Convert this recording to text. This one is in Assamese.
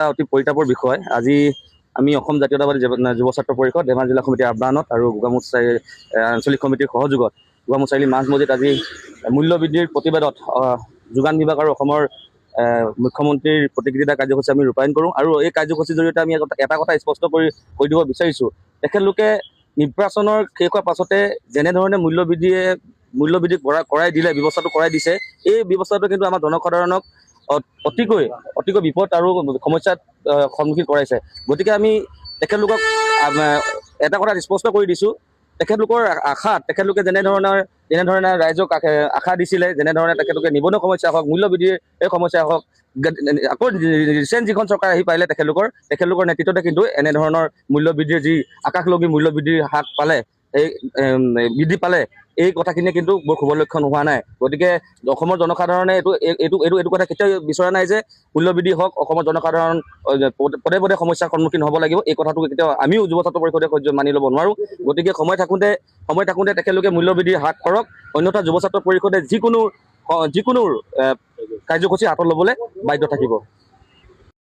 অতি পৰিতাপৰ বিষয়। আজি আমি অসম জাতীয়তাবাদী যুৱ ছাত্ৰ পৰিষদ ধেমাজি জিলা সমিতিৰ আহ্বানত আৰু গোগামুখ আঞ্চলিক সমিতিৰ সহযোগত গোগামুখ চাৰিআলি মাজ মছজিদ আজি মূল্যবৃদ্ধিৰ প্ৰতিবাদত যোগান বিভাগ আৰু অসমৰ মুখ্যমন্ত্ৰীৰ প্ৰতিকৃতি কাৰ্যসূচী আমি ৰূপায়ণ কৰোঁ। আৰু এই কাৰ্যসূচীৰ জৰিয়তে আমি এটা কথা স্পষ্ট কৰি কৈ দিব বিচাৰিছোঁ, তেখেতলোকে নিৰ্বাচনৰ শেষ হোৱাৰ পাছতে যেনেধৰণে মূল্যবৃদ্ধি কৰাই দিলে, ব্যৱস্থাটো কৰাই দিছে, এই ব্যৱস্থাটো কিন্তু আমাৰ জনসাধাৰণক অতিকৈ অতিকৈ বিপদ আৰু সমস্যাত সন্মুখীন কৰাইছে। গতিকে আমি তেখেতলোকক এটা কথা স্পষ্ট কৰি দিছোঁ, তেখেতলোকৰ আশাত তেখেতলোকে যেনেধৰণে ৰাইজক আশা দিছিলে, যেনেধৰণে তেখেতলোকে নিবনুৱা সমস্যা হওক, মূল্যবৃদ্ধিৰ এই সমস্যা হওক, আকৌ ৰিচেণ্ট যিখন চৰকাৰ আহি পাৰিলে তেখেতলোকৰ নেতৃত্বতে কিন্তু এনেধৰণৰ মূল্যবৃদ্ধিৰ যি আকাশলগী মূল্যবৃদ্ধিৰ হ্ৰাস পালে, এই বৃদ্ধি পালে, এই কথাখিনিয়ে কিন্তু বৰ শুভ লক্ষণ হোৱা নাই। গতিকে অসমৰ জনসাধাৰণে এইটো এইটো এইটো এইটো কথা কেতিয়াও বিচৰা নাই যে মূল্যবৃদ্ধি হওক, অসমৰ জনসাধাৰণ পদে পদে সমস্যাৰ সন্মুখীন হ'ব লাগিব। এই কথাটো কেতিয়াও আমিও যুৱ ছাত্ৰ পৰিষদে সহ্য মানি ল'ব নোৱাৰোঁ। গতিকে সময় থাকোঁতে তেখেতলোকে মূল্যবৃদ্ধি হ্ৰাস কৰক, অন্যথা যুৱ ছাত্ৰ পৰিষদে যিকোনো যিকোনো কাৰ্যসূচী হাতত ল'বলৈ বাধ্য থাকিব।